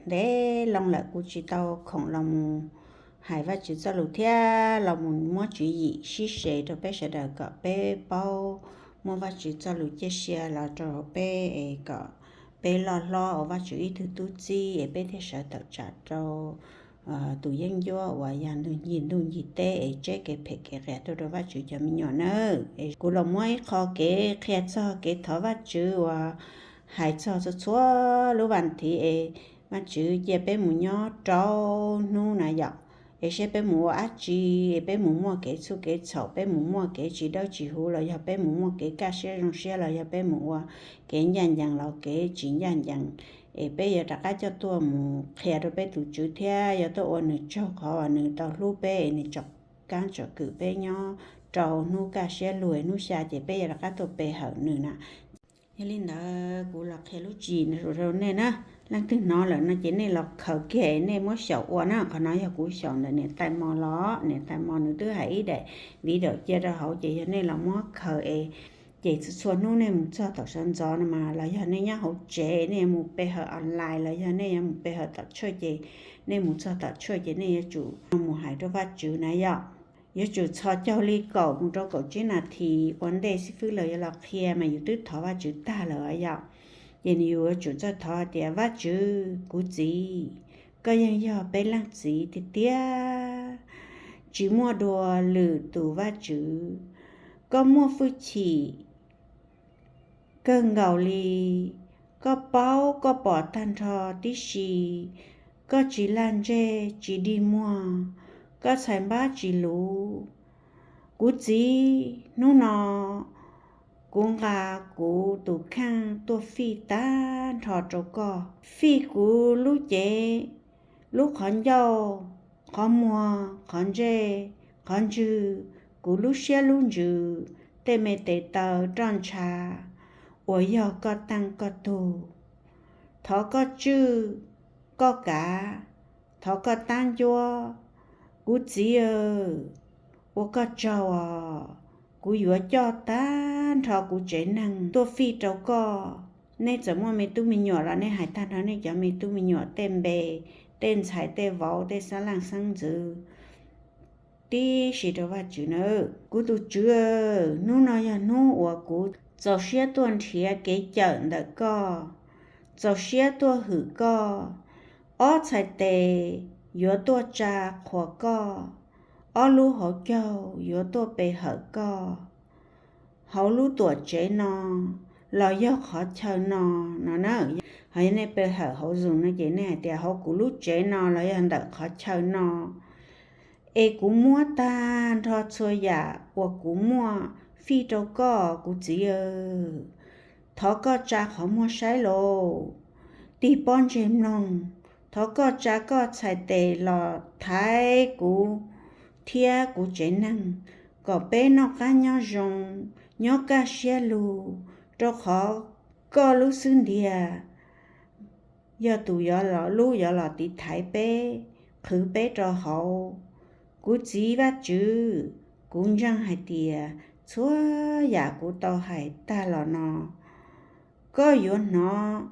ntev loo lawm kuv tsis tau khoom los mus hais Vajtswv txoj lus thiab los mus muab tswv yim sib se rau peb sawv daws kom peb paub muab Vajtswv txoj lus ciaj sia los rau peb es kom peb loj hlob ua Vajtswv ib tug tub txib es peb thiaj sawv tawm tsam rau tus yeeb ncuab uas yog ncig ntuj ncig teb es tseb kev phem kev qias tuaj rau Vajtswv cov me nyuam nawb. Es kuv los muab ib qho kev qhia txog kev thov Vajtswv uas hais txog txhua txhua lub vas thiv es Vajtswv cia peb mus nyob rau hnub na yom, es seb peb mus ua dab tsi, es peb mus muaj kev txhua kev txhaum, peb mus muaj kev tsis dawb tsis huv los yog peb mus muaj kev kaj siab zoo siab los yog peb mus ua kev ncaj ncees los kev tsis ncaj ncees, es peb yuav rov qab coj tuaj mus qhia rau peb tus Tswv thiab yuav tuaj ua nws tsaug qhov uas nws tau hlub peb es nws tsom kab tsom kwm peb nyob rau hnub kaj siab lug hnub xya ces peb yuav rov qab tuaj pe hawm nws na. Yog li ntawd kuv los qhia lub tswv yim rau nej na. Leej twg hnov lawm no ces nej los khaws kiag nej muab xyaum ua na. Qhov no yog kuv xyaum ntawm niam tais mos los, niam tais mos nws twb hais ib daim video cia rau hauv ces yog nej los muab khaws es ces txhua txhua hnub nej mus txog tom sawv ntxov no mas los yog nej nyob hauv tsev nej yuav mus pe hawm online los yog nej yuav mus pe hawm tom church ces nej mus txog tom church ces nej yuav tsum mus hais rau Vajtswv na yom. Yuav tsum txhos caug li kaum mus rau kaum tsib nas this ua ntej xib fwb los yuav los qhia mas yus twb thov Vajtswv tag lawm yom. Ces yus yuav tsum txawj thov tias, Vajtswv, kuv txiv, koj yeej yog peb leej txiv tiag tiag, tsis muaj dua lwm tus Vajtswv. Koj muaj hwj chim kawg nkaus li, koj paub koj pom tag nrho tib si, koj tsis laj ntseg tsis dig muag, koj txhais npab tsis luv. Kuv txiv, hnub no kuv nqa kuv tus kheej tuaj fij tag nrho rau koj, fij kuv lub cev, lub qhov ncauj, qhov muag, qhov ntsej, qhov ntswg, kuv lub siab lub ntsws, tej me tes taw roj ntsha uas yog koj teej koj tug. Thov koj tswj, koj kav, thov koj tab ncuab. Kuv txiv, ua koj tsaug os, kuv yuav coj tag nrho kuv tsev neeg tuaj fij rau koj. Nej txawm muaj me tub me nyuam los nej hais tag nrho nej cov me tub me nyuam tej npe, tej ntxhais tej vauv tej xeeb leej xeeb ntxwv tib si rau Vajtswv nawb. Kuv tus Tswv, hnub no yog hnub uas kuv txaus siab tuaj nrhiav kev cawm ntawm koj, txaus siab tuaj hwm koj. Ob txhais tes yuav tuaj tsa qhuas koj, ob lub hauv caug yuav tuaj pe hawm koj hauv lub tuam tsev no los yog qhov chaw no, no na. Ho yog nej pe hawm hauv Zoom no ces nej hais tias hauv kuv lub tsev no los yog ntawm qhov chaw no, es kuv muab tag nrho txhua yam uas kuv muaj fij rau koj kuv txiv. Thov koj tsa qhov muag saib lauj, tig pob ntseg mloog. Thov koj tsa koj txhais tes los thaiv kuv thiab kuv tsev neeg kom peb noj qab nyob zoo, nyob kaj siab lug, rau qhov koj lub xub ntiag yog tus yuav los, lub yuav los tiv thaiv peb, qhwv peb rau hauv. Kuv txiv Vajtswv, kuv ntseeg hais tias txhua yam kuv tau hais tag los no koj yuav hnov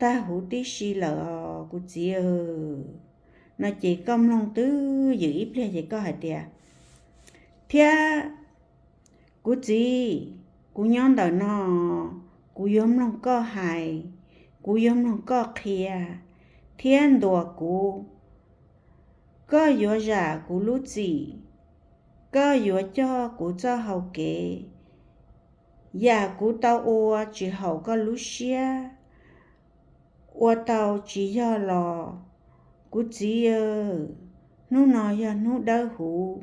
tag huv tib si lawm os kuv txiv. No ces koj mloog twj ywm ib pliag ces koj hais tias, thiab kuv txiv, kuv nyob ntawm no, kuv yuav mloog koj hais, kuv yuav mloog koj qhia thiab ntuas kuv. Koj yuav zam kuv lub txim, koj yuav coj kuv txoj hau kev. Yam kuv tau ua tsis haum koj lub siab, ua tau tsis yog los, kuv txiv, hnub no yog hnub dawb huv,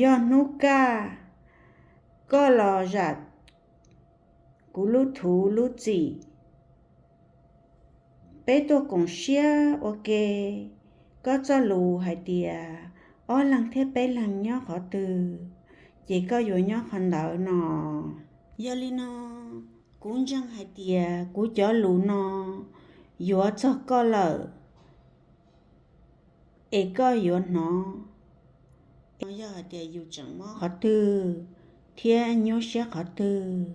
yog hnub kaj, koj los zam kuv lub thuv lub txim. Peb tuaj koom siab ua ke, koj txoj lus hais tias ob leeg thiab peb leeg nyob qhov twg, ces koj yuav nyob qhov ntawd no. Yog li no, kuv ntseeg hais tias kuv cov lus no yuav txog koj lawm, es koj yuav hnov. Yog hais tias yus tseem mob qhov twg thiab nyuaj siab qhov twg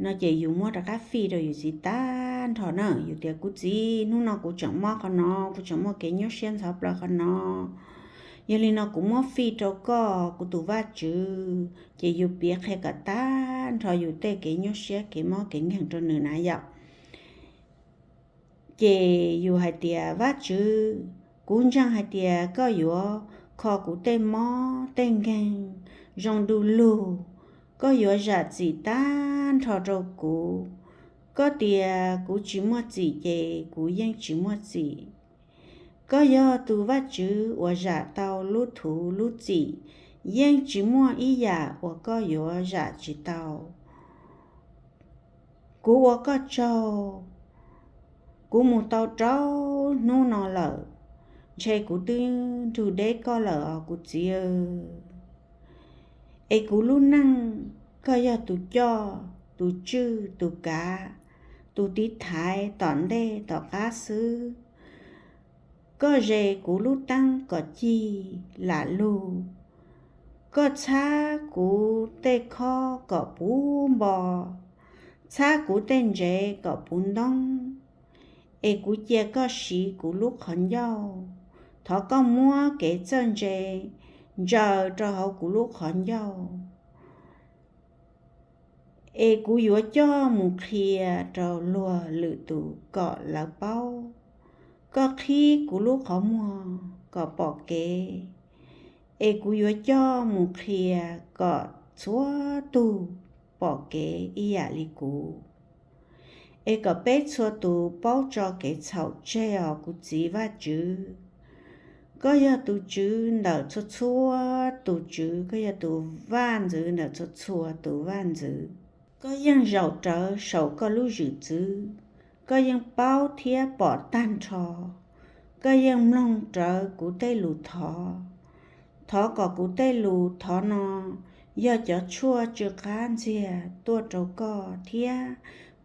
no ces yus muab rov qab fij rau yus txiv tag tag nrho na. Yus tias, kuv txiv, hnub no kuv tseem mob qhov no, kuv tseem muaj kev nyuaj siab ntxhov plaws qhov no, yog li no kuv muab fij rau koj, kuv tus Vajtswv, ces yus piav qhia kom tag nrho yus tej kev nyuaj siab, kev mob kev nkeeg rau nws na yom. Ces yus hais tias, Vajtswv, kuv ntseeg hais tias koj yuav kho kuv tej mob tej nkeeg zoo du lug, koj yuav zam txim tag nrho rau kuv. Koj tias kuv tsis muaj txim ces kuv yeej tsis muaj txim. Koj yog tus Vajtswv uas zam tau lub thuv lub txim, yeej tsis muaj ib yam uas koj yuav zam tsis tau. Kuv ua koj tsaug, kuv mus tau rau hnub no lawm, ntshe kuv twb nrug deb koj lawm os kuv txiv. Es kuv lub neej, koj yog tus coj, tus tswj, tus kav, tus tiv thaiv tom ntej tom qab xwb. Koj zes kuv lub teeb kom cig lam lug. Koj txhab kuv tej khob kom puv npo, txhab kuv tej ntsev kom puv ntoob, es kuv cia koj siv kuv lub qhov ncauj. Thov koj muab kev txawj ntse ntsaws rau hauv kuv lub qhov ncauj, es kuv yuav coj mus qhia rau luag lwm tus kom lawv paub. Koj qhib kuv lub qhov muag kom pom kev, es kuv yuav coj mus qhia kom txhua tug pom kev ib yam li kuv, es kom peb txhua tus paub tso kev txhaum tseg os kuv txiv Vajtswv. Koj yog tus tswv ntawm txhua txhua tus tswv, koj yog tus vaj ntxwv ntawm txhua txhua tus vaj ntxwv. Koj yeej zaum rawv saum koj lub zwm txwv, koj yeej paub thiab pom tag nrho, koj yeej mloog rawv kuv tej lus thov. Thov kom kuv tej lus thov no yog cov tshuaj tsw qab ntxiag tuaj rau koj thiab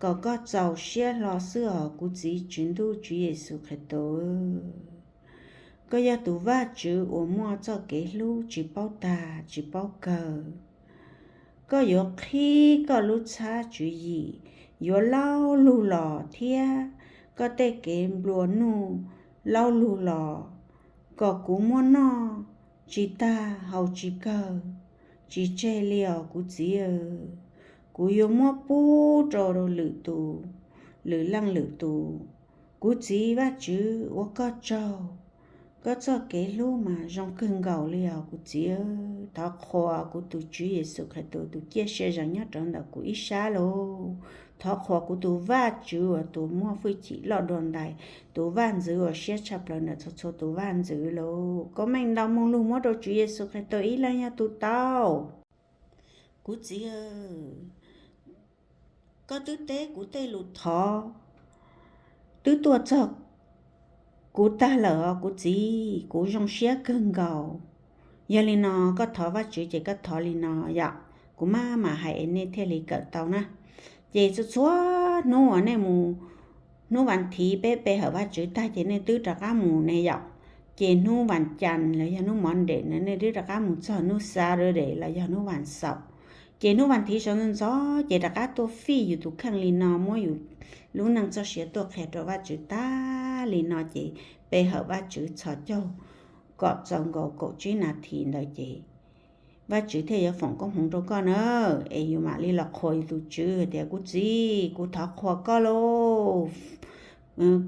kom koj txaus siab hlo xwb os kuv txiv Tswv Ntuj Tswv Yexus Khetos. Koj yog tus Vajtswv uas muaj txoj kev hlub tsis paub tag tsis paub kawg. Koj yuav qhib koj lub txhab tswv yim yuav laub lug los thiab koj tej kev nplua nuj laub lug los, kom kuv muab noj tsis tag haus tsis kawg, tsis tseg li os kuv txiv. Kuv yuav muab pub rau lwm tus, lwm leej lwm tus. Kuv txiv Vajtswv ua koj tsaug, koj txoj kev hlub mas zoo kawg nkaus li os kuv txiv. Thov qhuas kuv tus Tswv Yexus Khetos tus ciaj sia zees nyob rau ntawm kuv ib sab lauj. Thov qhuas kuv tus Vajtswv uas tus muaj hwj chim loj dua ntais, tus vaj ntxwv uas siab tshaj plaws ntawm txhua txhua tus vaj ntxwv lauj. Koob meej ntau moog lug muab rau Tswv Yexus Khetos ib leeg yog tus tau. Kuv txiv, koj twb teb kuv tej lus thov twb tuaj txog kuv tag lawm os kuv txiv, kuv zoo siab kawg nkaus. Yog li no koj thov Vajtswv ces koj thov li no yom, kuv maj mam hais es nej thiaj li kawm tau na. Ces txhua txhua hnub uas nej mus, hnub vas thiv peb pe hawm Vajtswv tag ces nej twb rov qab mus ne yom. Ces hnub vas cas los yog hnub Monday na nej twb rov qab mus txog hnub Saturday los yog hnub vas xaum. Ces hnub vas thiv sawv ntxov ntxov ces rov qab tuaj fij yus tus kheej li no, muab yus lub neej txoj sia tuaj qhia rau Vajtswv tag li no ces pe hawm Vajtswv txhos caug kom txaus nkaus kaum tsib nas this ntawd ces Vajtswv thiaj yuav foom koob hmoov rau koj na. Es yus mam li los qhuas yus tus Tswv tias, kuv txiv, kuv thov qhuas koj lauj.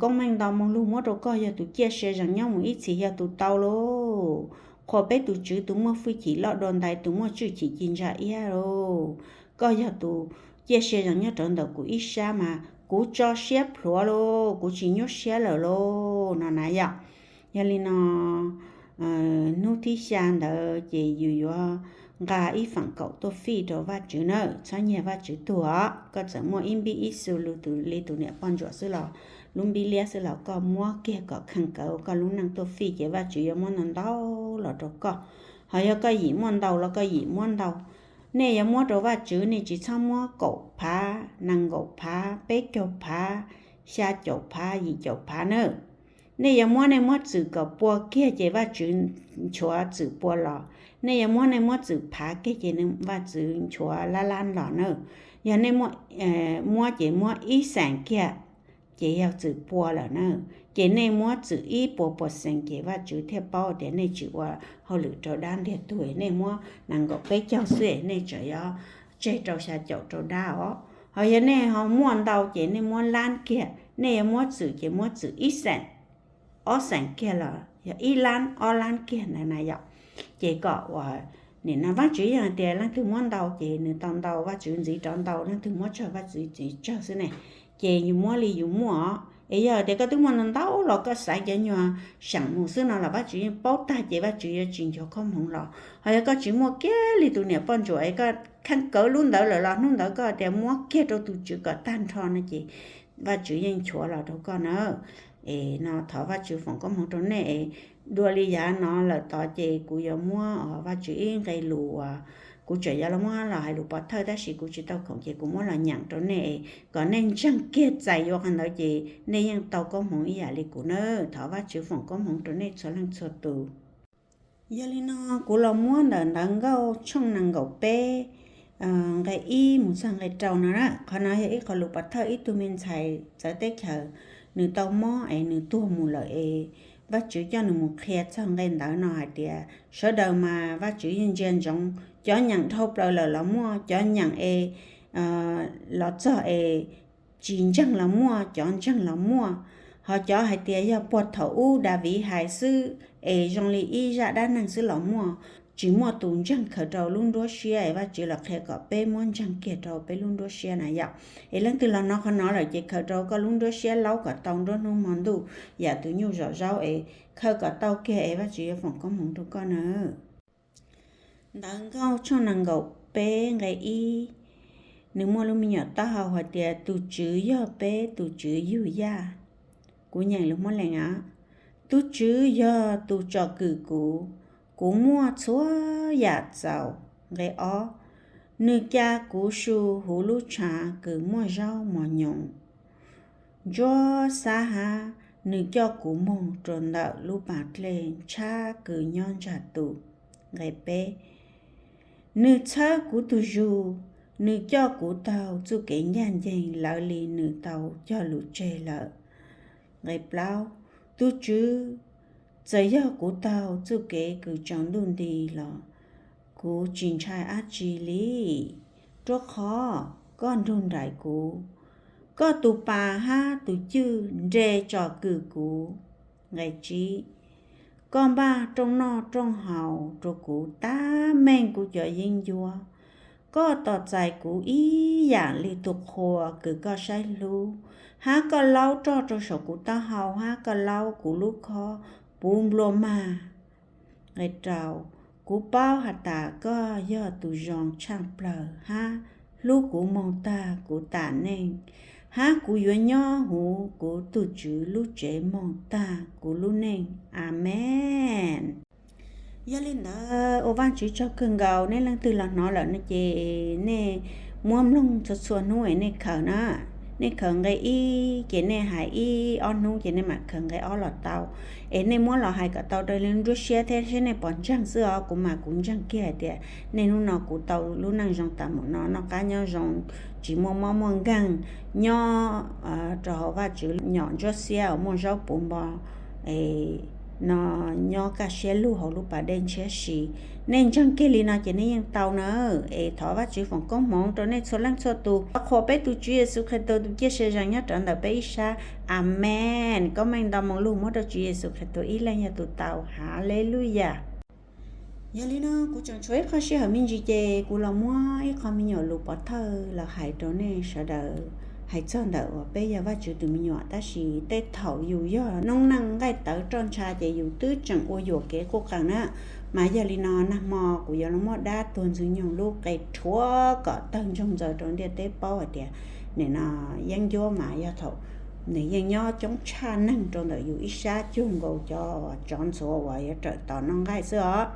Koob meej ntau moog lug muab rau koj yog tus ciaj sia zees nyob mus ib txhis yog tus tau lauj. Qhuas peb tus Tswv tus muaj hwj chim loj dua ntais, tus muaj hwj chim ci ntsa iab lauj. Koj yog tus ciaj sia zees nyob rau ntawm kuv ib sab mas kuv tso siab plhuav lauj, kuv tsis nyuaj siab lawm lauj no na yom. Yog li no hnub thib xya ntawd ces yus yuav nqa ib feem kaum tuaj fij rau Vajtswv na, txhob nyiag Vajtswv tuag os. Koj txawm muaj ib npib ib xu li tus niam poj ntsuam xwb los, lub npib liab xwb los koj muab kiag kom khees kawg koj lub neej tuaj fij ces Vajtswv yuav muab ntau ntau los rau koj. Ho yog koj yim muaj ntau los koj yim muab ntau. Nej yuav muab rau Vajtswv nej tsis txhob muab kaum phav, nees nkaum phav, peb caug phav, xya caum phav, yim caum phav na. Nej yuav muab nej muab txwm kom pua kiag ces Vajtswv nchuav txwm pua los. Nej yuav muab nej muab txwm phav kiag ces Vajtswv nchuav lab lab los na. Yog nej muab ces muab ib xeem kiag, ces yog txwm pua lawm na. Ces nej muab txwm ib puas percent ces Vajtswv thiaj paub tias nej tsis ua hauj lwm rau dab ntiag tug, nej muab nees nkaum peb caug xwb nej tseem yuav tseg rau xya caum rau dab os. Ho yog nej ho muaj ntau ces nej muab lab kiag, nej yuav muab txwm ces muab txwm ib xeem, ob xeem kiag los yog ib lab ob lab kiag ntawd na yom. Ces kom uas nim no Vajtswv yeej hais tias leej twg muab ntau ces nws tau ntau, Vajtswv ntxiv rov ntau, leej twg muab tsawg Vajtswv ntxiv tsawg xwb ne. Ces yus muab li yus muaj os. Es yog tias koj twb muaj ntau ntau los koj xaiv cov nyuag seem mus xwb no los Vajtswv yeej paub tag ces Vajtswv yuav tsis nchuav koob hmoov los. Ho yog koj tsis muaj kiag li tus niam poj ntsuam es koj kheej kawv lub ntawd lawm los hnub ntawd koj tias muab kiag rau tus Tswv kom tag nrho no ces Vajtswv yeej nchuav los rau koj na. Es no thov Vajtswv foom koob hmoov rau nej es dua li yav no lawm tod ces kuv yuav muab Vajtswv ib nqe lus uas kuv tseem yuav los muab los hais lus pov thawj tab sis kuv tsis tau khoom ces kuv muab los nyeem rau nej es kom nej ntseeg kiag txais yuav qhov ntawd ces nej yeej tau koob hmoov ib yam li kuv na. Thov Vajtswv foom koob hmoov rau nej txhua leej txhua tus. Yog li no kuv los muab ntawm Ntawv Nkauj tshooj nees nkaum peb nqe ib mus txog nqe rau no na. Qhov no yog ib qho lus pov thawj ib tug me ntxhais txawv teb chaws, nws tau mob es nws tuag mus lawm es Vajtswv coj nws mus qhia txog nqe ntawd no hais tias sawv daws mas Vajtswv yeej ntsia ntsoov, cov nyeem dhau plaws lawm los muaj, cov nyeem es los txog es tsis ntseeg los muaj, cov ntseeg los muaj. Ho cov hais tias yog puag thaum ub Daviv hais xwb es zoo li ib zaj dab neeg xwb los muaj, tsis muaj tus ntseeg khaws rau lub nruab siab es Vajtswv los qhia kom peb muab ntseeg kiag rau peb lub nruab siab na yom. Es leej twg los hnov qhov no lawm ces khaws rau koj lub nruab siab laub kom tau nruab hnub hmo ntuj yam tus nyuj zom zaub es khaws kom tau kiag es Vajtswv yuav foom koob hmoov rau koj na. Ntawv Nkauj tshooj nees nkaum peb nqe ib, nws muaj lub me nyuam taub hau hais tias tus Tswv yog peb tus Tswv yug yaj. Kuv nyeem lus Hmoob Lees os. Tus Tswv yog tus tsom kwm kuv, kuv muaj txhua yam txaus. Nqe ob, nws ca kuv su huv lub tshav kws muaj zaub mos nyoos ntsuab xab hab, nws coj kuv moog rua ntawm lub pas dlej ntshab kws nyob ntsag tus. Nqe peb, nws txhawb kuv tug zug, nws coj kuv taug txuj kev ncaj ncees lawv li nws tau cog lus tseg lawm. Nqe plaub, tus Tswv, txawm yog kuv taug txuj kev kws tsaus ntuj nti los kuv tsis ntshai dab tsi li, rua qhov koj nrug nraim kuv, koj tus pas hab tus cwj nres tsom kwm kuv. Nqe tsib, koj npaj rooj noj rooj haus rua kuv tab meeg kuv cov yeeb ncuab. Koj tos txais kuv ib yam li tus qhua kws koj saib hlub, hab koj laub roj rau saum kuv taub hau, hab koj laub kuv lub khob puv nplua mag. Nqe rau, kuv paub has tas koj yog tus zoo tshaaj plawg hab hlub kuv moog tag kuv tas neej, hab kuv yuav nyob huv kuv tug Tswv lub tsev moog tag kuv lub neej. Amees. Yog li ntawd ua Vaajtswv tsaug kawg nkaus, nej leej twg los hnov lawm no ces nej muab mloog txhua txhua hnub es nej khaws na. Nej khaws nqe ib ces nej hais ib ob hnub ces nej mam khaws nqe ob los tau. Es nej muab los hais kom tau rau nruab siab thiab seb nej puas ntseeg xwb os. Kuv mas kuv ntseeg kiag hais tias nej hnub no kuv tau lub neej zoo tas mus no, noj qab nyob zoo, tsis muaj mob muaj nkeeg, nyob rau hauv Vaajtswv nyom ntsuab xiab uas muaj zaub puv npo no, nyob kaj siab lug hauv lub pas dej ntshiab si. Nej ntseeg kiag li no ces nej yeej tau na. Es thov Vaajtswv foom koob hmoov rau nej txhua leej txhua tus, qhuas peb tug Tswv Yexus Khetos tus ciaj sia zam nyob rawv ntawm peb ib sab. Amees. Koob meej nto moo lug muab rau Tswv Yexus Khetos ib leeg yog tus tau. Haleluyas. Yog li no kuv tseem tshuav ib qho sij hawm me ntsis ces kuv los muab ib qho me nyuam lus pov thawj los hais rau nej sawv daws, hais txog ntawm uas peb yog Vaajtswv tus me nyuam tab sis tej thaum yus yog noob neej nqaij tawv roj ntsha ces yus twb tseem ua yuam kev quj qees na. Mas yog li no nag hmo kuv yuav los muab dab tuag ntxwg nyoog lub qe rhuav kom tawg ntsoog ntxaws rau ntiaj teb paub hais tias nim no yeeb ncuab mas yog thaum nws yeej nyob coob tshaj neeg rau ntawm yus ib sab cuag nkaus cov tsov ntxhuav uas yuav rawm tos noj nqaij xwb os.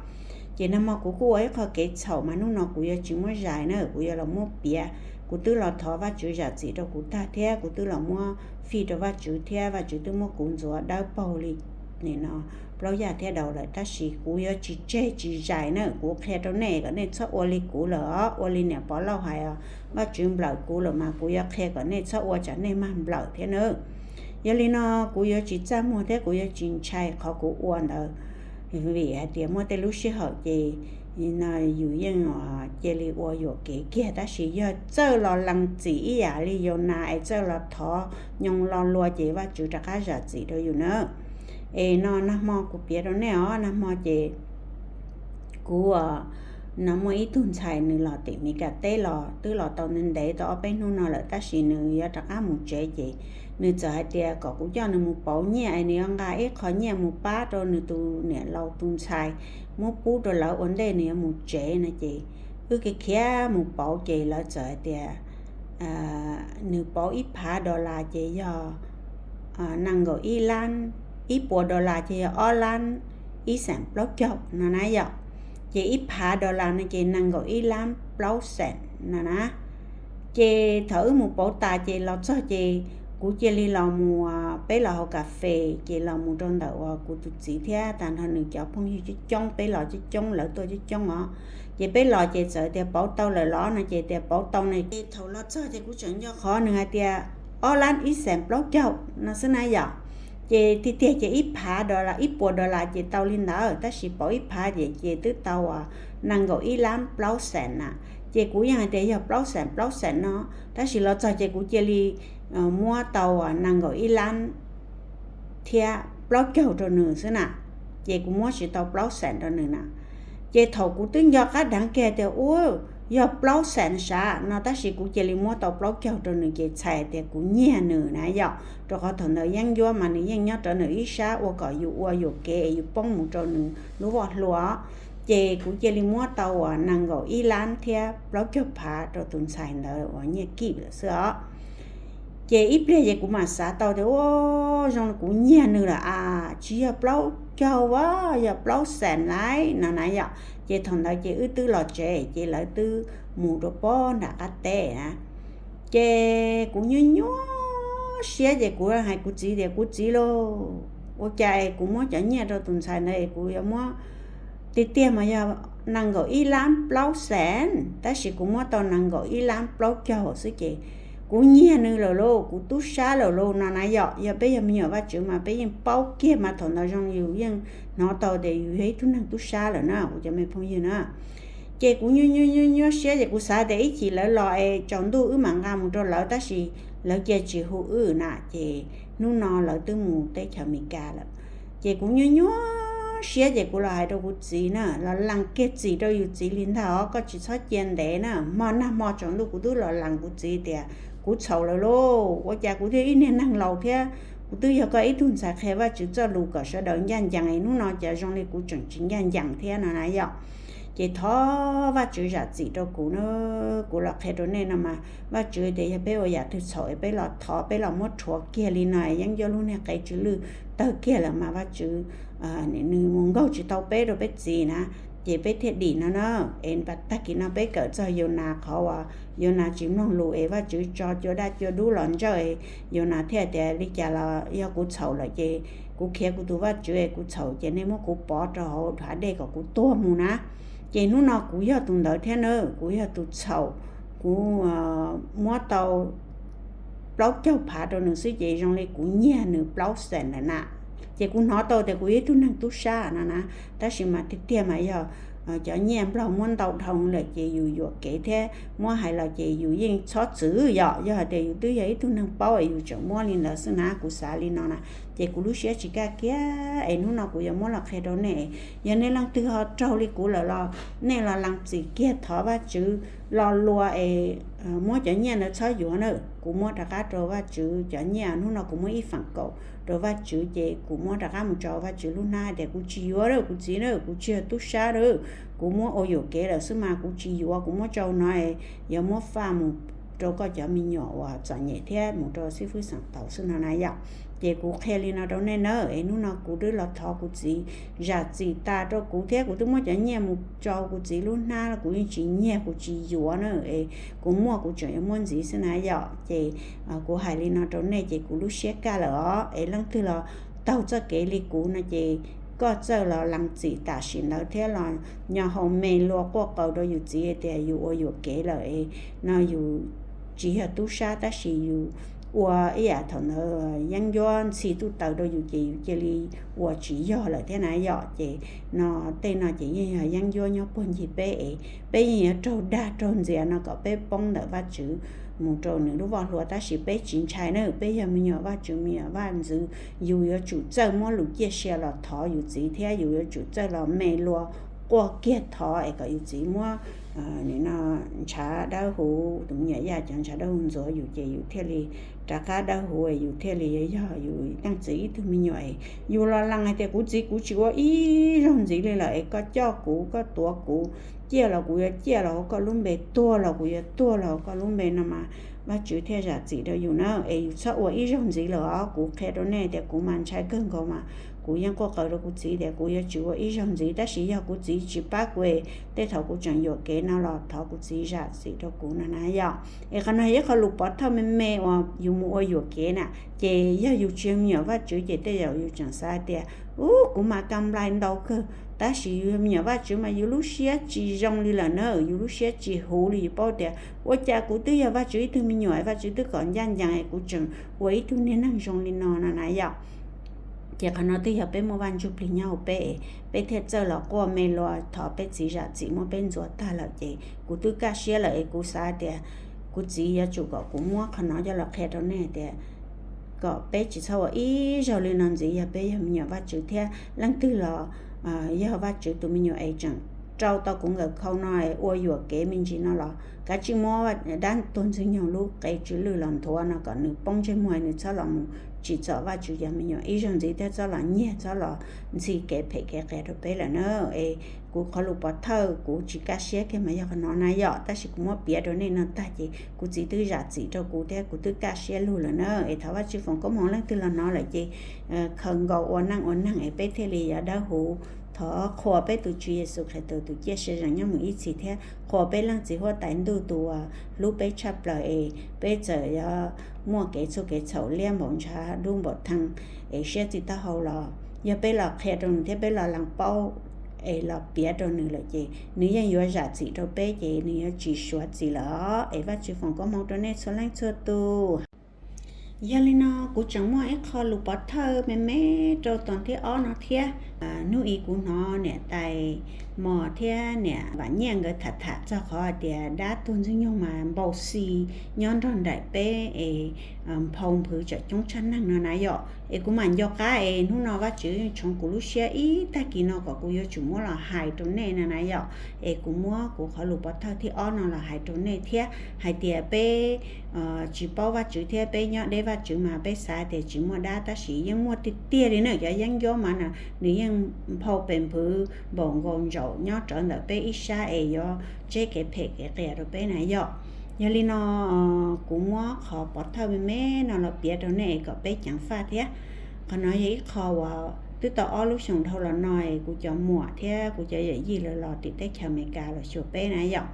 Ces nag hmo kuv kuj ua ib qho kev txhaum mas hnub no kuv yuav tsis muab zais na, kuv yuav los muab piav. Kuv twb los thov Vaajtswv zam txim rau kuv tag thiab kuv twb los muab fij rau Vaajtswv thiab Vaajtswv twb muab kuv ntxuav dawb paug li nim no plaub yaj thiab daus lawm tab sis kuv yuav tsis tseg tsis zais na. Kuv qhia rau nej kom nej txhob ua li kuv lawm os, ua li niam Pov Lauj hais os, Vaajtswv nplawm kuv lawm mas kuv yuav qhia kom nej txhob ua tsam nej mag nplawm thiab nawb. Yog li no kuv yuav tsis txaj muag thiab kuv yuav tsis ntshai qhov kuv ua ntawd, vim hais tias muaj tej lub sij hawm ces no yus yeej cia li ua yuam kev kiag, tab sis yog txawj los lees txim ib yam li Yaunas es txawj los thov nyo lo lua ces Vajtswv rov qab zam txim rau yus na. Es no nag hmo kuv piav rau nej os, nag hmo ces kuv no muaj ib tug ntxhais nws los tim Meskas teb los twb los tau ntev ntev tau ob peb hnub no lawm, tab sis nws yuav rov qab mus tsev ces nws txawm hais tias kom kuv coj nws mus pauv nyiaj es nws yuav nqa ib qho nyiaj mus pab rau nws tus niam laus tus ntxhais, muab pub rau lawv ua ntej nws yuav mus tsev no ces wb khiav khiav mus pauv ces lawv txawm hais tias nws pauv ib phav dollar ces yog nees nkaum ib lab, ib puas dollar ces yog ob lab ib xees plaub caug no na yom. Ces ib phav dollar no ces nees nkaum ib lab plaub xees no na. Ces thaum wb mus pauv tas ces los txog ces kuv cia li los mus, peb los haus kas fes ces los mus rau ntawm uas kuv tus txiv thiab tag nrho nws cov phooj ywg coob coob, peb los coob coob lawv tuaj coob coob os. Ces peb los ces txawm tias pauv tau lawm los no ces tias pauv tau ne. Ces thaum los txog ces kuv tseem nco qhov nws hais tias ob lab ib xees plaub caug no xwb na yom. Ces tiag tiag ces ib phav dollar, ib puas dollar ces tau li ntawd, tab sis pauv ib phav ces ces twb tau nees nkaum ib lab plaub xees na. Ces kuv yeej hais tias yog plaub xees plaub xees no, tab sis los txog ces kuv cia li muab tau nees nkaum ib lab thiab plaub caug rau nws xwb na. Ces kuv muab tsis tau plaub xees rau nws na. Ces thaum kuv twb nco qab dheev kiag tias ua yog plaub xees sav no, tab sis kuv cia li muab tau plaub caug rau nws ces txhais tias kuv nyiag nws na yom, rau qhov thaum ntawd yeeb ncuab mas nws yeej nyob rau nws ib sab ua kom yus ua yuam kev es yus poob mus rau nws lub voj hlua. Ces kuv cia li muab tau uas nees nkaum ib lab thiab plaub caug phav rau tus ntxhais ntawd uas nyiaj kij lawm xwb os. Ces ib pliag ces kuv mam xav tau tias ua zoo li kuv nyiag nws lawm as, tsis yog plaub caug as, yog plaub xees lawm no na yom. Ces thaum ntawd ces wb twb los tsev ces lawv twb mus rau pob nram qab teb na. Ces kuv nyuaj nyuaj siab ces kuv hais kuv txiv tias kuv txiv lauj, ua cas es kuv muab cov nyiaj rau tus ntxhais ntawd es kuv yuav muab, tiag tiag mas yog nees nkaum ib lab plaub xees, tab sis kuv muab tau nees nkaum ib lab plaub caug xwb ces kuv nyiag nws lawm lauj, kuv tub sab lawm lauj no na yom. Yog peb yog me nyuam Vajtswv mas peb yeej paub kiag mas thaum ntawd zoo yus yeej hnov tau tias yus yog ib tug neeg tub sab lawm na kuv cov me phooj ywg na. Ces kuv nyuaj nyuaj nyuaj nyuaj siab ces kuv xav tias ib chim lawv los es tsaus ntuj wb mam nqa mus rau lawv, tab sis lawv cia tsis hu wb na, ces hnub no lawv twb mus teb chaws Amelikas lawm. Ces kuv nyuaj nyuaj siab ces kuv los hais rau kuv txiv na, los lees kiag txim rau yus txiv li ntag os, koj tsis txhob cia ntev na. Hmo nag hmo tsaus ntuj kuv twb los lees kuv txiv tias kuv txhaum lawm lauj, ua cas kuv thiaj ib niag neeg laus thiab kuv twb yog koj ib tug ntxhais qhia Vajtswv txoj lus kom sawv daws ncaj ncees, hnub no cas zoo li kuv tseem tsis ncaj ncees thiab no na yom. Ces thov Vajtswv zam txim rau kuv na, kuv los qhia rau nej no mas Vajtswv tias yog peb ua yam twg txhaum es peb los thov, peb los muab rhuav kiag li no es yeeb ncuab lub niag qe tsw lwj tawg kiag lawm mas Vajtswv nws mus nkaug tsis tau peb rau peb txiv na. Ces peb thiaj dim no na. Es tag kis no peb kawm txog Yaunas qhov uas Yaunas tsis mloog lus es Vajtswv tso cua daj cua dub los ntsawj es Yaunas thiaj tias li cas los yog kuv txhaum lawm ces kuv khiav kuv tus Vajtswv es kuv txhaum ces nej muab kuv pov rau hauv hav dej kom kuv tuag mus na. Ces hnub no kuv yog tus ntawd thiab na, kuv yog tus txhaum, kuv muab tau plaub caug phav rau nws xwb ces zoo li kuv nyiag nws plaub xees lawm na. Ces kuv hnov tau tias kuv yog ib tug neeg tub sab no na, tab sis mas tiag tiag mas yog cov nyiaj nplog muab ntau dhau lawm ces yus yuam kev thiab muab hais los ces yus yeej txhob txwv yom. Yog hais tias yus twb yog ib tug neeg paub es yus tseem muab li ntawd xwb na, kuv xav li no na. Ces kuv lub siab tsis kaj kiag es hnub no kuv yuav muab los qhia rau nej. Yog nej leej twg ho raug li kuv lawm los nej los lees txim kiag thov Vajtswv lo lua es muab cov nyiaj ntawd txhob yuav na. Kuv muab rov qab rau Vajtswv cov nyiaj, hnub no kuv muab ib feem kaum rau Vajtswv ces kuv muab rov qab mus tso Vajtswv lub hnab hais tias kuv tsis yuav na kuv txiv na, kuv tsis yog tub sab na, kuv muab ua yuam kev lawm xwb mas kuv tsis yuav, kuv muab tso no es yuav muab faj mus rau koj cov me nyuam uas txom nyem thiab mus rau xib fwb xeem tau xwb no na yom. Ces kuv qhia li no rau nej na, es hnub no kuv twb los thov kuv txiv zam txim tas rau kuv thiab kuv twb muab cov nyiaj mus tso kuv txiv lub hnab, kuv yeej tsis nyiag kuv tsis yuav na, es kuv muaj kuv tseem yuav muab ntxiv xwb na yom. Ces kuv hais li no rau nej ces kuv lub siab kaj lawm os. Es leej twg los taug txoj kev li kuv no ces koj txawj los lees txim tam sim ntawd thiab los nyo hau me lua quaj qaws rau yus txiv hais tias yus ua yuam kev lawm es no yus tsis yog tub sab tab sis yus ua ib yam thaum ntawd yeeb ncuab ntxhi tuj taws rau yus ces yus cia li ua tsis yog lawm thiab na yom. Ces no tej no ces yeej yog yeeb ncuab nyob puag ncig peb es peb yeej yuav raug dag raug ntxias no kom peb poob ntawm Vajtswv mus rau nws lub voj hlua, tab sis peb tsis ntshai na, peb yog me nyuam Vajtswv me nyuam vaj ntxwv, yus yuav tsum txawj muab lus ciaj sia los thov yus txiv thiab yus yuav tsum txawj los me lua quaj kiag thov es kom yus txiv muab ntshav dawb huv, tus me nyuam yaj cov ntshav dawb huv ntxuav yus ces yus thiaj li rov qab dawb huv, yus thiaj li yog yus leej txiv ib tug me nyuam. Yus los lees hais tias kuv txiv kuv tsis ua ib zaug ntxiv li lawm es koj coj kuv, koj tuav kuv, ciaj los kuv yuav ciaj los hauv koj lub npe, tuag los kuv yuav tuag los hauv koj lub npe no mas Vajtswv thiaj zam txim rau yus na. Es yus txhob ua ib zaug ntxiv lawm os, kuv qhia rau nej tias kuv mas ntshai kawg nkaus mas kuv yeej quaj qw rau kuv txiv tias kuv yuav tsis ua ib zaug ntxiv, tab sis yog kuv txiv tsis pab kuv, tej thaum kuv tseem yuam kev no los thov kuv txiv zam txim rau kuv no na yom. Es qhov no yog ib qho lus pov thawj me me uas yus mus ua yuam kev na. Ces yog yus tsis yog me nyuam Vajtswv ces tej zaum yus tseem xav tias, u, kuv mas ka nplai ntau kawg, tab sis yus yog me nyuam Vajtswv mas yus lub siab tsis zoo li lawm na, yus lub siab tsis huv li, yus paub tias ua cas kuv twb yog Vajtswv ib tug me nyuam, Vajtswv twb kom ncaj ncees es kuv tseem ua ib tug niag neeg zoo li no no na yom. Ces qhov no twb yog peb muaj Vaj Ntsujplig nyob hauv peb, peb thiaj txawj los quaj me lua thov peb txiv zam txim muab peb ntxuav tag lawm. Ces kuv twb kaj siab lawm es kuv xav tias kuv txiv yuav tsum kom kuv muab qhov no coj los qhia rau nej tias kom peb tsis txhob ua ib zaug li no ntxiv, yog peb yog me nyuam Vajtswv thiab leej twg los yog Vajtswv tus me nyuam es tseem rau tau kuv nkawm khau no es ua yuam kev me ntsis no los kav tsij muab dab tuag Ntxwg Nyoog lub qe tsw lwj los nthuav no kom nws poob ntsej muag, nws txhob los mus tsim txom Vajtswv cov me nyuam ib zaug ntxiv thiab txhob los nyiag txhob los ntxhi kev phem kev qias rau peb lawm na. Es kuv qhov lus pov thawj kuv tsis kaj siab kiag mas yog qhov no na yom, tab sis kuv muab piav rau nej no tag ces kuv txiv twb zam txim rau kuv thiab kuv twb kaj siab lug lawm na. Es thov Vajtswv foom koob hmoov leej twg los hnov lawm ces khaws nkaus ua neej ua neeg es peb thiaj li yuav dawb huv. Thov qhuas peb tus Tswv Yexus Khetos tus ciaj sia zees nyob mus ib txhis thiab qhuas peb Leej Txiv Huab Tais Ntuj tus uas hlub peb tshaj plaws es peb txawm yuav muaj kev txhua kev txhaum liab npaum ntshav dub npaum thee es siab txij taub hau los yog peb los qhia rau nws thiab peb los lees paub es los piav rau nws lawm ces nws yeej yuav zam txim rau peb ces nws yuav tsis suav txim lawm. Es Vajtswv foom koob hmoov rau nej txhua leej txhua tus. Yog li no kuv tseem muaj ib qho lus pov thawj me me rau tos thib ob no thiab. Hnub i kuv hnov niam tais Mos thiab niam Vam Nyiaj nkawd tham tham txog qhov hais tias dab tuag Ntxwg Nyoog mas npau xi nyob nrog nraim peb es nphau nphwv tseem coob tshaj neeg no na yom. Es kuv mam nco qab es hnub no Vajtswv tshoov kuv lub siab ib tag kis no kom kuv yuav tsum muab los hais rau nej no na yom. Es kuv muab kuv qhov lus pov thawj thib ob no los hais rau nej thiab hais tias peb tsis paub Vajtswv thiab peb nyob deb Vajtswv mas peb xav tias tsis muaj dab, tab sis yeej muaj tiag tiag li na. Cov yeeb ncuab mas nws yeej nphau pes nphwv npaum nkaus ntsaum nyob rawv ntawm peb ib sab es yuav tseb kev phem kev qias rau peb na yom. Yog li no kuv muab qhov pov thawj me me no los piav rau nej es kom peb ceev faj thiab. Qhov no yog ib qho uas twb tau ob lub xyoos dhau los no es kuv cov muam thiab kuv cov yawm yij lawv los tim teb chaws Amelikas los xyuas peb na yom.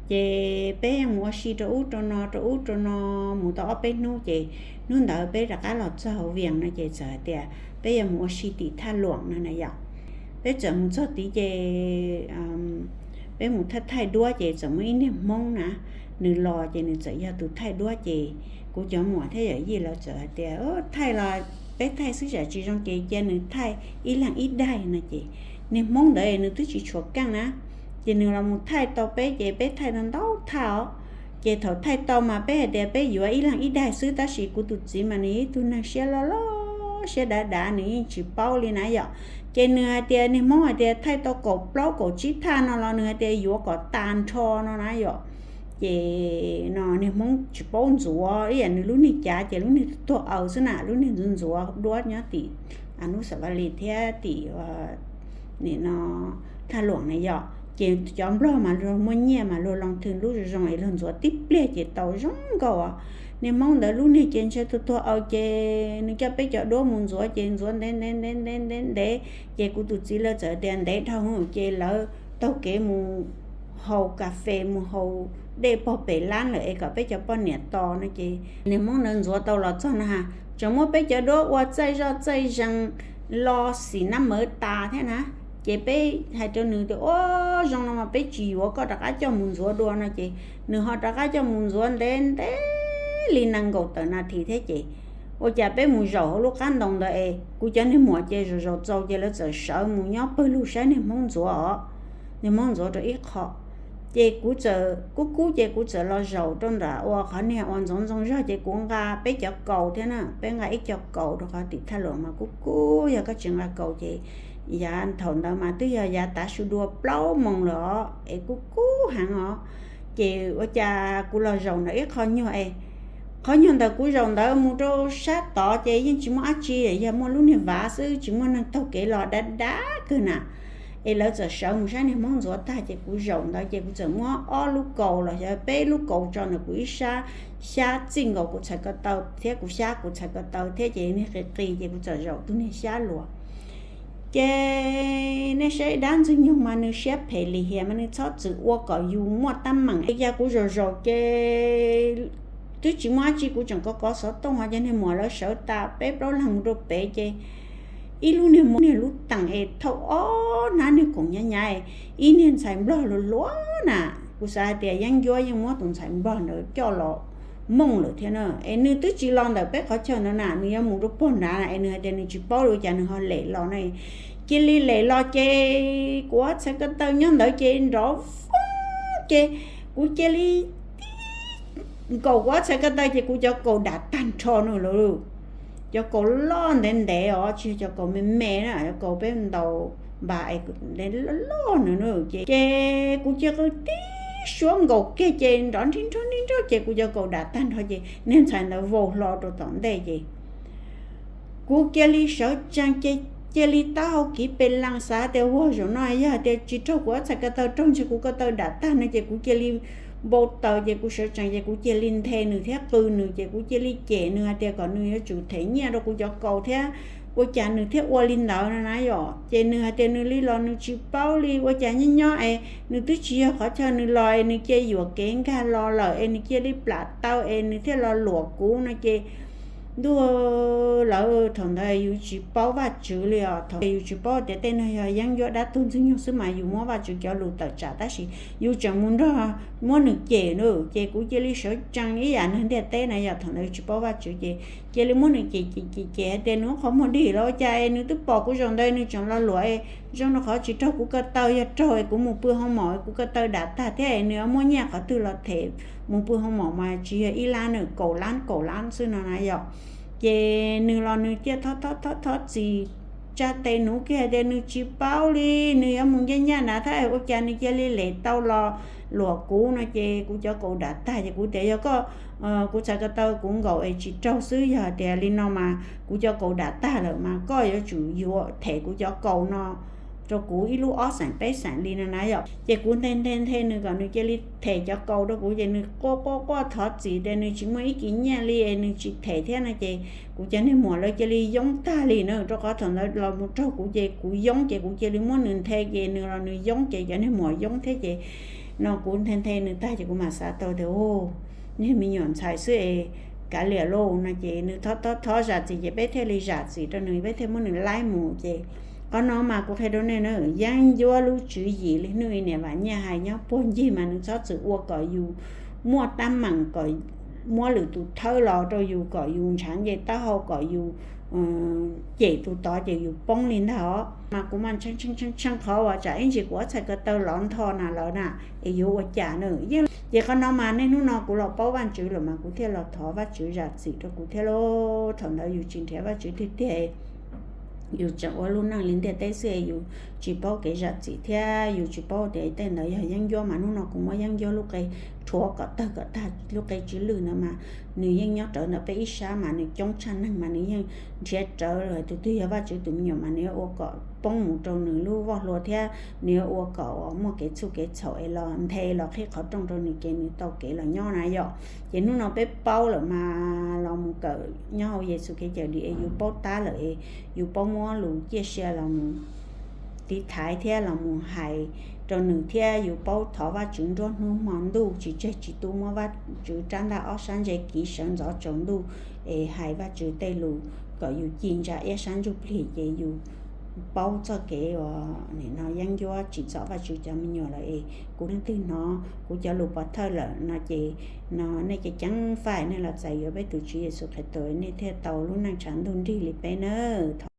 Ces peb yeej mus ua si rau ub rau no rau ub rau no mus tau ob peb hnub ces hnub ntawd peb rov qab los txog hauv Vias no ces txawm hais tias peb yuav mus ua si tim Thaj Luam no na yom. Peb txawm mus txog tid ces peb mus thaij thaij duab ces txawm muaj ib niag Hmoob na, nws los ces nws txawm yog tus thaij duab ces kuv cov muam thiab yawm yij lawv txawm hais tias thaij los peb thaij xwb tsam tsis zoo ces cia nws thaij ib leeg ib daig no ces niag Hmoob ntawd nws twb tsis tshuav keej na, ces nws los mus thaij tau peb ces peb thaij tau ntau thaj os. Ces thaum thaij tau mas peb hais tias peb yuav ib leeg ib daig xwb tab sis kuv tus txiv mas nws ib tug neeg siab loj loj siab dav dav nws yeej tsis paub li na yom. Ces nws hais tias niag Hmoob hais tias thaij tau kaum plaub kaum tsib thaj no los nws hais tias yuav kom tas nrho no na yom. Ces no niag Hmoob tsis paub ntxuav ib yam nws lub niag cav ces lub niag tuag aws xwb na, lub niag ntxuav ntxuav duab nyob tim Anub Xas Vas Lis thiab tim nim no Thaj Luam na yom. Ces cov Nplog mas luag muaj nyiaj mas luag loo thwm lub zoo zoo es luag ntxuav tib pliag ces tau zoo nkauj os. Niag Hmoob ntawd lub niag ces ntshe tuag tuag aws ces nws coj peb cov duab mus ntxuav ces ntxuav ntev ntev ntev ntev ntev ntev ces kuv tus txiv lawv txawm tias ntev dhau ces lawv taug kev mus haus kas fes mus haus dej pog pem lab lawm es kom peb cov poj niam tos no ces niag Hmoob ntawd ntxuav tau los txog no ha, tseem muab peb cov duab ua txaij zoj txaij zees los xim nab mawv tas thiab na. Ces peb hais rau nws tias ua zoo no mas peb tsis yuav, koj rov qab coj mus ntxuav dua no ces nws ho rov qab coj mus ntxuav ntev ntev li nees nkaum tawm nas this thiab ces ua cas peb mus zaum hauv lub qab ntoo ntawd es kuv cov niag muam ces zaum zaum txaus ces lawv txawm sawv mus nyob pawg lug saib niag Hmoob ntxuav os, niag Hmoob ntxuav rau ib qho. Ces kuv txawm kub kub ces kuv txawm los zaum rau ntawm uas qhov niag uas ntxoov ntxoo zog ces kuv nqa peb cov kaus thiab na, peb nqa ib co kaus rau qhov tim thaj luam mas kub kub, yog koj tsis nqa kaus ces yav thaum ntawd mas twb yog yav tav su dua plaub moos lawm os es kub kub heev os. Ces ua cas kuv los zaum ntawm ib qho nyuag es qhov nyuag ntawm kuv zaum ntawd mus rau sab tod ces yeej tsis muaj dab tsi, yog muaj lub niag vav xwb tsis muaj neeg taug kev los, dav dav kawg na. Es lawv txawm sawv mus saib niag Hmoob ntxuav tag ces kuv zaum ntawd ces kuv txawm muab ob lub kaus los xyov peb lub kaus tso ntawm kuv ib sab xyab txij nkaus kuv txhais ko taw thiab kuv xyab kuv txhais ko taw thiab ces niag qis qis ces kuv txawm zaum tus niag xyab luas. Ces nej saib dab ntxwg nyoog mas nws siab phem lim hiam mas nws txhob txwm ua kom yus muaj teeb meem. Ua cas kuv zaum zaum ces twb tsis muaj dab tsi, kuv tseem kov kov xov tooj ho cov niag muam lawv sawv tas peb plaub leeg mus rau pem ces ib lub niag muam niag lub teem es thauj ob hnab niag khoom hnyav hnyav, ib niag ntxhais nplog hluas hluas na. Kuv xav hais tias yeeb ncuab yeej muab tus ntxhais nplog ntawd coj los mooj lawm thiab na, es nws twb tsis los ntawm peb qhov chaw ntawd na, nws yuav mus rau pog nrad es nws hais tias nws tsis paub li ua cas nws ho lem los na. Cia li lem los ces kuv ob txhais ko taw nyob ntawd ces nrov foob ces kuv cia li nkaum kuv ob txhais ko taw ces kuv cov kaus dam tag nrho no lawm. Cov kaus loj ntev ntev os, tsis yog cov kaus me me na, cov kaus peb ntaus npas es ntev loj loj no na. Ces, ces kuv cia li tib suab nkaus kiag ces nrov nrib nrog nrib nrog ces kuv cov kaus dam tag nrho ces niag ntxhais ntawd vau hlo rau tom ntej ces kuv cia li sawv tsees ces cia li taub hau kiv pes lees xav tias ua zaum no yog tias tsis raug kuv ob txhais ko taw raug ntshe kuv ko taw dam tag no ces kuv cia li npau taws ces kuv sawv tsees ces kuv cia li nthe nws thiab qw nws ces kuv cia li cem nws hais tias kom nws yuav tsum them nyiaj rau kuv cov kaus thiab ua cas nws thiaj ua li ntawd no na yom. Ces nws hais tias nws li los nws tsis paub li, ua cas nyob nyob es nws twb tsis yog qhov chaw nws los es nws cia yuam kev nkag los lawm es nws cia li plam taw es nws thiaj los luam kuv no ces ntuj, lawv thaum ntawd yus tsis paub Vajtswv li os, thaum yus tsis paub tias tej no yog yeeb ncuab dab tuag ntxwg nyoog xwb mas yus muab Vajtswv cov lus tawm tsam tab sis yus tseem mus nrog muab nws cem na. Ces kuv cia li sawv tsees ib yam neeg ntiaj teb na yom, thaum ntawd yus tsis paub Vajtswv ces cia li muab nws cem cem cem cem hais tias nws ua qhov muag dig los ua cas es nws twb pom kuv zaum ntawd nws tseem los luam es zoo rau qhov tsis raug kuv ko taw, yog raug es kuv mus pw hoo maum es kuv ko taw dam tag thiab es nws yuav muaj nyiaj qhov twg los them mus pw hoo maum mas tsis yog ib lab nws kaum lab kaum lab xwb no na yom. Ces nws los nws cia li thov thov thov txim tsa tes nuv kiag tias nws tsis paub li, nws yuav mus ncaj ncaj nrad thiab ua cas nws cia li lem tau los luam kuv no ces kuv cov kaus dam tag ces kuv tias yog koj, kuv txhais ko taw kuv nkaum es tsis raug xwb, yog tias li no mas kuv cov kaus dam tag lawm mas koj yuav tsum yuav them kuv cov kaus no rau kuv ib lub ob xeem peb xeem li no na yom. Ces kuv nthe nthe nthe nws kom nws cia li them cov kaus rau kuv ces nws quaj quaj quaj thov txim tias nws tsis muaj ib kis nyiaj li es nws tsis them thiab no ces kuv cov niag muam lawv cia li yoob tag li na, rau qhov thaum ntawd los mus raug kuv ces kuv yoob ces kuv cia li muab nws nthe ces nws los nws yoob ces cov niag muam yoob thiab ces no kuv nthe nthe nws tag ces kuv mam xav tau tias niag me nyuam ntxhais xwb es kav liam lauj no ces nws thov thov thov zam txim ces peb thiaj li zam txim rau nws, peb thiaj muab nws laib mus ces qhov no mas kuv qhia rau nej na, yeeb ncuab lub tswv yim li hnub i niam Vam Nyiaj hais nyob puag ncig mas nws txhob txwm ua kom yus muaj teeb meem kom muab lwm tus thawb los rau yus kom yus ntshav nce taub hau kom yus cem tus tod ces yus poob li ntag os. Mas kuv mas tshee tshee tshee qhov uas tsam ib ntsis kuv ob txhais ko taw lov ntho na lawm na es yuav ua cas na. Yeej ces qhov no mas niaj hnub no kuv los paub Vajtswv lawm mas kuv thiaj los thov Vajtswv zam txim rau kuv thiab lauj. Thaum ntawd yus tsis nrhiav Vajtswv tiag tiag, yus tseem ua lub neej li ntiaj teb xwb es yus tsis paub kev zam txim thiab yus tsis paub tias tej ntawd yog yeeb ncuab mas hnub no kuv muab yeeb ncuab lub qe rhuav kom tawg kom tag lub qe tsw lwj ntawd mas nws yeej nyob rawv ntawm peb ib sab mas nws coob tshaj neeg mas nws yeej nrhiav rawv lawm. Tus twg yog Vajtswv tus me nyuam mas nws yuav ua kom poob mus rau nws lub voj hlua thiab nws yuav ua kom muaj kev txhuj kev txhaum es los nthe los qhib qhov rooj rau nws ces nws tau kev los nyob na yom. Ces hnub no peb paub lawm mas los mus kawm nyob hauv Yexus Khetos cawm dim es yus paub tab lawm es yus paub muab lus ciaj sia los mus tiv thaiv thiab los mus hais rau nws thiab yus paub thov Vajtswv nruab hnub hmo ntuj tsis tseg tsis tu, muab Vajtswv rab ntaj ob sab ntse kiv sawv ntxov tsaus ntuj es hais Vajtswv tej lus kom yus ci ntsa iab sab ntsuj plig ces yus paub txoj kev uas nim no yeeb ncuab tsim txom Vajtswv cov me nyuam lawm es kuv leej twg hnov kuv cov lus pov thawj lawm no ces no nej cov ceev faj nej los txais yuav peb tus Tswv Yexus Khetos nej thiaj tau lub neej tshav ntuj nrig li peb nawb.